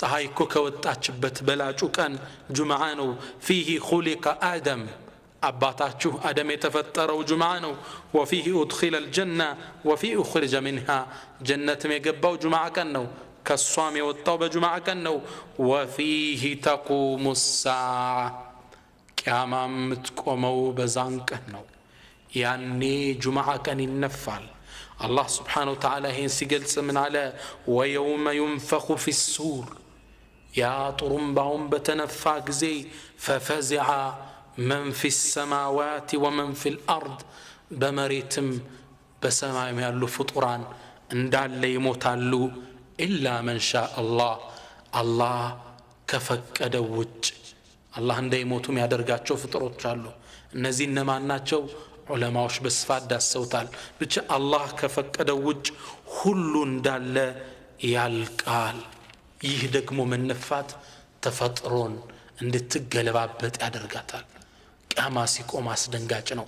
ፀሐይ እኮ ከወጣችበት በላጩ ቀን ጁምዓ ነው። ፊህ ኹሊቀ አደም፣ አባታችሁ አደም የተፈጠረው ጁምዓ ነው። ወፊህ ኡድኺለ አልጀና ወፊህ ኡኽሪጀ ሚንሃ፣ ጀነትም የገባው ጁምዓ ቀን ነው፣ ከሷም የወጣው በጁምዓ ቀን ነው። ወፊህ ተቁሙ ሳዓ፣ ቅያማ የምትቆመው በዛን ቀን ነው። ያኔ ጁምዓ ቀን ይነፋል። አላህ ስብሓነሁ ወተዓላ ይሄን ሲገልጽ ምን አለ? ወየውመ ዩንፈኹ ፊ ሱር፣ ያ ጥሩምባውን በተነፋ ጊዜ ፈፈዚዐ መን ፊ ሰማዋት ወመን ፊ ልአርድ፣ በመሬትም በሰማይም ያሉ ፍጡራን እንዳለ ይሞታሉ። ኢላ መን ሻ አላህ፣ አላህ ከፈቀደው ውጭ። አላህ እንዳይሞቱም ያደርጋቸው ፍጡሮች አሉ። እነዚህ እነማን ናቸው? ዑለማዎች በስፋት ዳሰውታል። ብቻ አላህ ከፈቀደው ውጭ ሁሉ እንዳለ ያልቃል። ይህ ደግሞ መነፋት ተፈጥሮን እንድትገለባበጥ ያደርጋታል። ቅያማ ሲቆም አስደንጋጭ ነው።